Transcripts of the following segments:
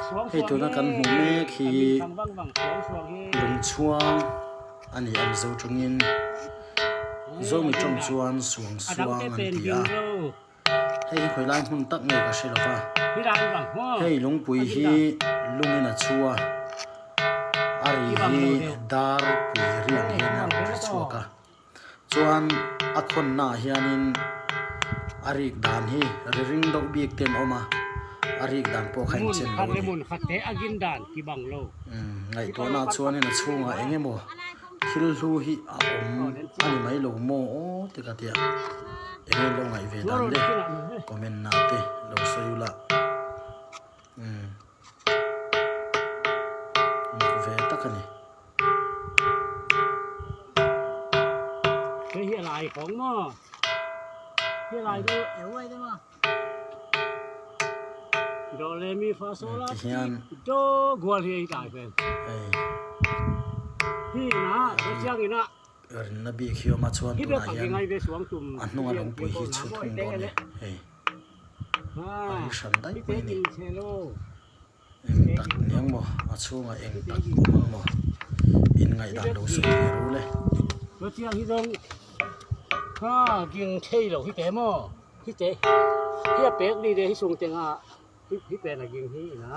Hei tuna kan hmuh mek hi lungchhuang a ni a Mizo tawngin Zomi tawng chuan suang suang an ti a hei hi khawilai hmun tak nge ka hre lo va hei lungpui hi lungin a chhu a a ri hi dar pui ri ang hian a rawn ri chhuak a. Chuan a khawnna ah hianin a rik dan hi ri ring deuh bik te an awm a, a rik dan pawh kha inchen lo a ni. Umm ngaihtuahna ah chuanin a chhungah eng emaw thil hlu hi a awm a ni mai lo maw aw ti ka tia eng nge lo ngaih ve dan le comment na te lo sawi ula umm mak ve tak a ni. Hei hi a lai khawng maw? Hi a lai chu Do le mi fa so la Ti hian do gual hi ei tlai vel. Hei Hi na he chiang ina rinna bik hi awm a chuan hi be tunah phak hian ngai ve suang tum a hnunga lungpui hi chhu thung dawn a ni hei a ri hran daih mai a ni. Eng tak niang maw a chhungah eng tak awm ang maw in ngaihdan lo sawi ve ru le. Chuchiang hi zawng kha ging thei lo hi te maw hi te hi a pek ni de hi sung tengah hi hi pen a ging hi ina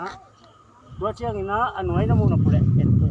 chuachiang ina a nuai na mun a phu leh.